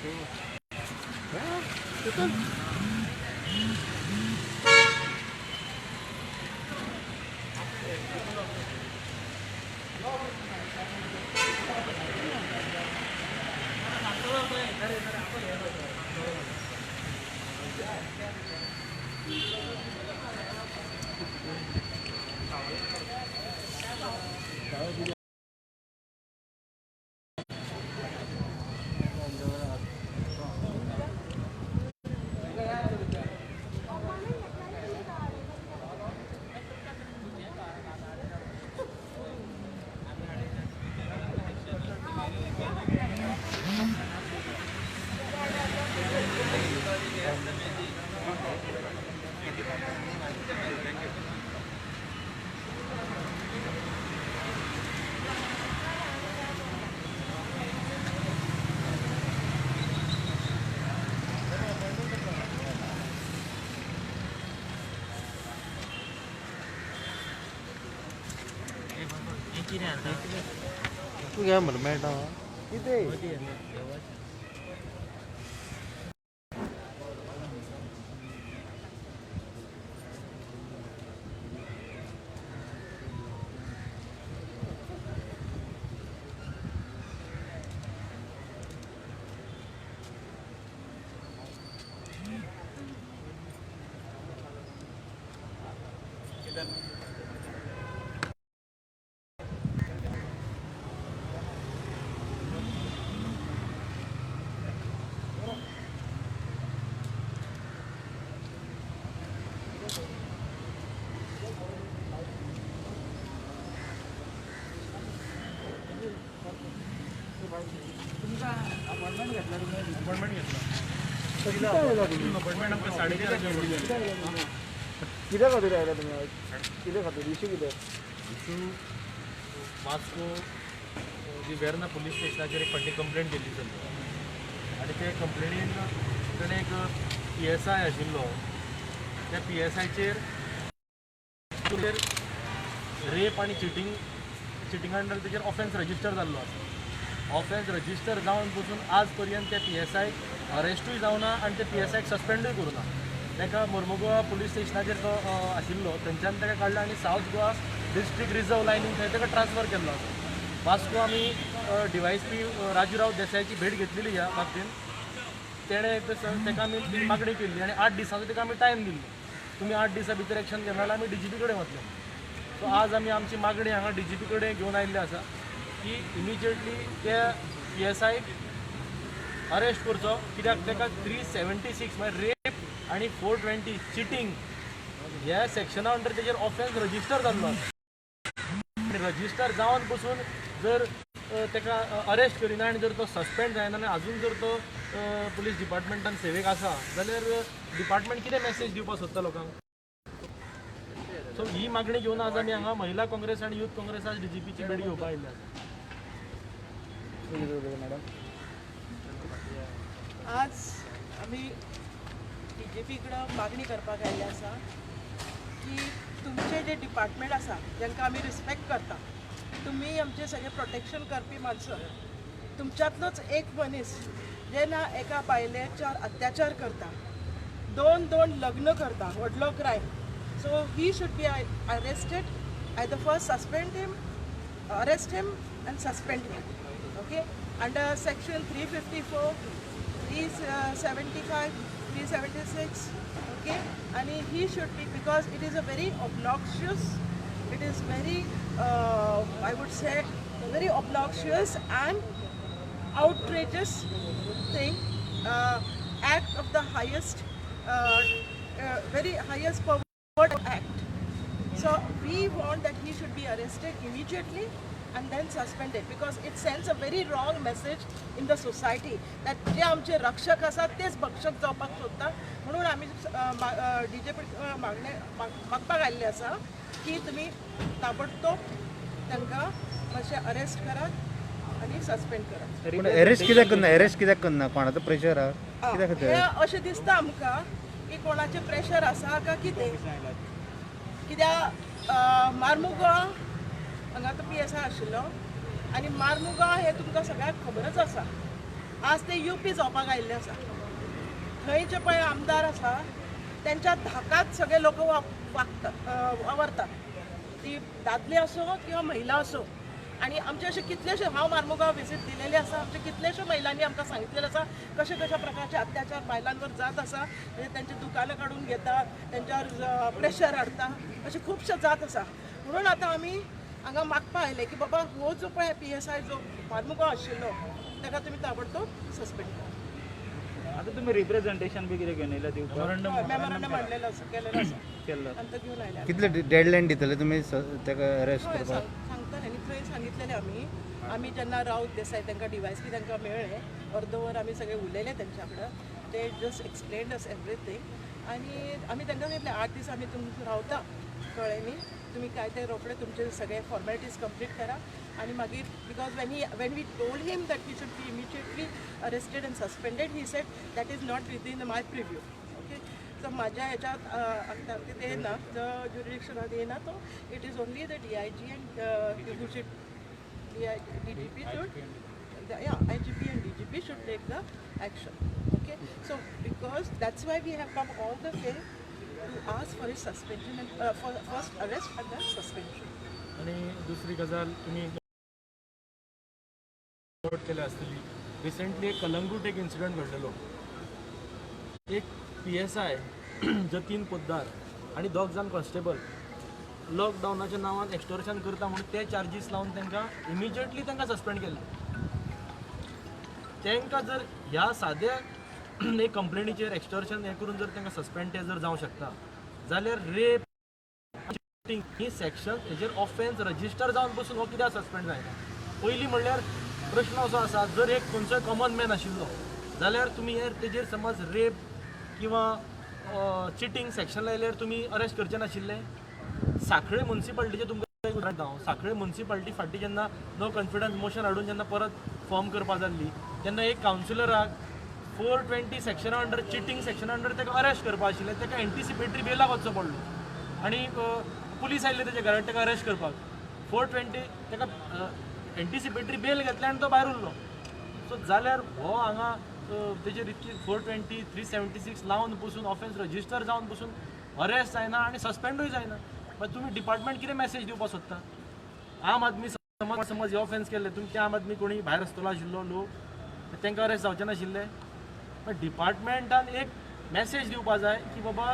तू घ्या मरे मेळटा कितें. कित्या खातीर आयला तुमी आज? कित्या खातीर इशू कितें? इशू वास्को जी वेर्ना पुलीस स्टेशनाचेर एक फावटी कंप्लेंट केल्ली चल्ली आनी ते कंप्लेनीन ताणें एक पी एस I आशिल्लो, त्या पी एस आयचेर रेप आनी चिटींग चिटिंगा अंडर तेजेर ऑफेन्स रजिस्टर जाल्लो आसा. ऑफेन्स रजिस्टर जावन पसून आज पर्यंत त्या पी एस आयक अरेस्टूय जावना आनी त्या पी एस आयक सस्पेंडूय करूं ना. ताका मोर्मुगोवा पुलीस स्टेशनाचेर तो आशिल्लो, थंयच्यान ताका काडलो आनी सावथ गोवा डिस्ट्रिक्ट रिजर्व लायनीन थंय ताका ट्रान्सफर केल्लो आसा. वास्को आमी डीवायएसपी राजू राव देसायाची भेट घेतलेली. ह्या बाबतीन तेणें ताका आमी मागणी केल्ली आनी 8 दिसांचो ताका आमी टायम दिल्लो, तुमी 8 दिसां भितर एक्शन घेना जाल्यार आमी डीजीपी कडेन वतले. सो आज आमी आमची मागणी हांगा डीजीपी कडेन घेवन आयिल्ले आसा की इमिजिएटली त्या पी एस आयक अरेस्ट करचो, कित्याक ताका 376 म्हळ्यार रेप आनी 420 चिटींग ह्या सेक्शना अंडर तेजेर ऑफेन्स रजिस्टर जाल्लो आसा. आनी रजिस्टर जावन पसून जर ताका अरेस्ट करिना आनी जर तो सस्पेंड जायना आनी आजून जर तो पुलीस डिपार्टमेंटान सेवेक आसा जाल्यार डिपार्टमेंट कितें मॅसेज दिवपाक सोदता लोकांक? सो ही मागणी घेवन आज आमी हांगा महिला काँग्रेस आनी युथ काँग्रेस आज डीजीपीची भेट घेवपाक आयिल्ले आसा. कितें उलयता मॅडम? आज आमी डीजीपी कडेन मागणी करपाक आयिल्ले आसा की तुमचे जे डिपार्टमेंट आसा, जांकां आमी रिस्पेक्ट करता, तुमी आमचे सगळे प्रोटेक्शन करपी माणसं, तुमच्यांतलोच एक मनीस जेन्ना एका बायलेच्यार अत्याचार करता, दोन दोन लग्न करता, व्हडलो crime, so he should be arrested. Either first suspend him, arrest him and suspend him, okay, under section 354, 375, 376, okay. And he should be, because it is a very obnoxious, it is very I would say very obnoxious and outrageous thing, act of the highest, very highest pervert act. So we want that he should be arrested immediately and then suspended, because it sends a very wrong message in the society that जे आमचे रक्षक आसात तेच भक्षक जावपाक सोदता. म्हणून आमी DGP मागणे मागपाक आयिल्ले आसा की तुमी ताबडतोब तांकां मातशें अरेस्ट करात आनी सस्पेंड करात. पूण अरेस्ट कित्याक करना? अरेस्ट कित्याक करना? कोणाचो प्रेशर आहा कित्या खातीर? हें अशें दिसता आमकां की कोणाचें प्रेशर आसा काय कितें, कित्याक मार्मुगांव हांगा तो पी एस I आशिल्लो आनी मार्मुगांव हें तुमकां सगळ्यांक खबरच आसा. आज ते यूपी जावपाक आयिल्ले आसा. थंय जे पळय आमदार आसा तेंच्या धाकात सगळे लोक वागतात, वावरतात, ती दादले असो किंवा महिला असो. आणि आमचे असे कितलेशे, हांव मार्मुगांव विजीट दिलेले आसा, आमचे कितलेशे महिलांनी आमकां सांगितलेलें आसा कशे कशा प्रकारचे अत्याचार बायलांवर जात आसा, म्हणजे त्यांची दुकानां काडून घेतात, तेंच्यावर प्रेशर हाडटा, अशें खुबशें जात आसा. म्हणून आतां आमी हांगा मागपा आयले की बाबा हो जो पळय PSI जो मार्मुगांव आशिल्लो ताका तुमी ताबडतोब सस्पेंड करा. आता तुम्ही रिप्रेझेंटेशन बी कितें घेवन येयला दिवपाक? मेमोरंडम हाडलेलो आसा, केलेलो आसा, आनी तो घेवन आयले. कितले डेडलायन दितले तुमी ताका अरेस्ट करपाक? सांगतले न्ही, थंय सांगितलेले आमी. आमी जेन्ना राऊत देसाय तांकां DYSP तांकां मेळ्ळे, अर्द वर आमी सगळे उलयले तेंच्या कडेन. ते जस्ट एक्सप्लेन्ड अस एवरीथींग. आनी आमी तांकां सांगितलें 8 दीस आमी तुमकां रावता, कळ्ळें न्ही, तुमी काय ते रोखडे तुमचे सगळे फॉर्मेलिटीज कंप्लीट करा. आनी मागीर because when we told him that he should be immediately arrested and suspended, he said that is not within my purview. Okay, so माझ्या ह्याच्यात अखत्यारीत येना, जो ज्युरिडिक्शनात येना, तो it is only the DIG and who should DGP should, yeah, IGP and DGP should take the action. Okay, so because that's why we have come all the way to ask for his suspension and for first arrest and then suspension. आणि दुसरी गजाल तुम्ही note केल्या आसतली, recently एक कलंगूट एक incident घडलेलो. एक PSI Jatin Poddar आनी 2 जाण कॉन्स्टेबल लॉकडावनाच्या नांवान एक्स्टोर्शन करता म्हणून ते चार्जीस लावन तांकां इमिजिएटली तांकां सस्पेंड केल्ले. तांकां जर ह्या साद्या एक कंप्लेनीचेर एक्स्टोर्शन हें करून जर तांकां सस्पेंड ते जर जावं शकता जाल्यार रेप ही सेक्शन हेजेर ऑफेन्स रजिस्टर जावन पसून हो कित्याक सस्पेंड जायना? पयलीं म्हणल्यार प्रश्न असो आसा, जर एक खंयचोय कॉमन मॅन आशिल्लो जाल्यार तुमी हे तेजेर समज रेप किंवा चिटींग सेक्शन लायल्यार तुमी अरेस्ट करचे नाशिल्ले? साखळे मुन्सिपाल्टीचें तुमकां एक उदाहरण हांव, साखळे मुन्सिपाल्टी फाटीं जेन्ना नो कॉन्फिडन्स मोशन हाडून जेन्ना परत फॉर्म करपा जाल्ली तेन्ना एक कावन्सिलराक 420 सेक्शना अंडर, चिटींग सेक्शना अंडर ताका अरेस्ट करपा आशिल्लें. ताका एंटिसिपेटरी बेलाक वचचो पडलो आनी पुलीस आयिल्ले तेच्या घरात ताका अरेस्ट करपाक. 420 ताका एंटिसिपेटरी बेल घेतले आनी तो भायर उरलो. सो जाल्यार हो हांगा तेजेर इतकी 420, 376 लावन पसून ऑफेन्स रजिस्टर जावन पसून अरेस्ट जायना आनी सस्पेंडूय जायना. मागीर तुमी डिपार्टमेंट कितें मॅसेज दिवपाक सोदता? आम आदमी समज समज हे ऑफेन्स केल्ले, तुमचे आम आदमी कोणी भायर आसतलो आशिल्लो लोक, तांकां अरेस्ट जावचे नाशिल्ले? पण डिपार्टमेंटान एक मॅसेज दिवपा जाय की बाबा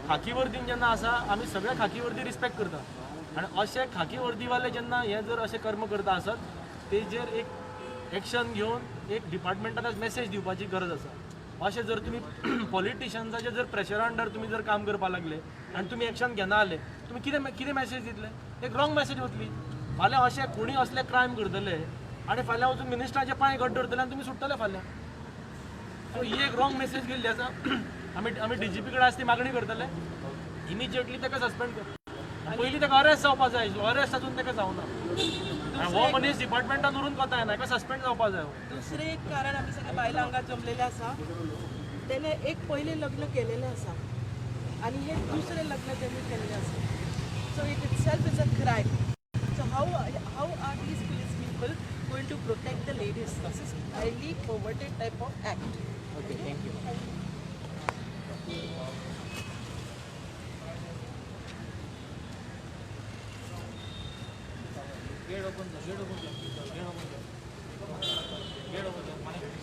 खाकी वर्दीन जेन्ना आसा आमी सगळे खाकी वर्दी रिस्पेक्ट करता आनी अशे खाकी वर्दीवाले जेन्ना हे जर अशें कर्म करता आसत तेजेर एक एक्शन घेवन एक डिपार्टमेंटान आज मॅसेज दिवपाची गरज आसा. अशें जर तुमी पॉलिटिशन्साचे जर प्रेशरा अंडर तुमी जर काम करपाक लागले आनी तुमी एक्शन घेना जाले तुमी कितें कितें मॅसेज दितले? एक रॉंग मॅसेज वतली. फाल्यां अशें कोणी असले क्रायम करतले आनी फाल्यां वचून मिनिस्टराचे पांय घट धरतले आनी तुमी सुट्टले फाल्यां. सो ही एक रॉंग मॅसेज गेल्ली आसा. आमी आमी DGP कडेन आज ती मागणी करतले, इमिजिएटली ताका सस्पेंड कर. पयलीं ताका अरेस्ट जावपा जाय आशिल्लो, अरेस्ट आजून ताका जावना. हो मनीस डिपार्टमेंटान उरून कोता येना, ताका सस्पेंड जावपा जाय. दुसरें एक कारण आमी सगळे बायलां हांगा जमलेले आसा, तेणे एक पयलें लग्न केलेलें आसा आनी हे दुसरें लग्न तेणी केल्लें आसा. So it itself is a crime. So how are these police people going to protect the ladies? This is highly perverted type of act. Okay, thank you. Gate open, gate open, gate open, gate open.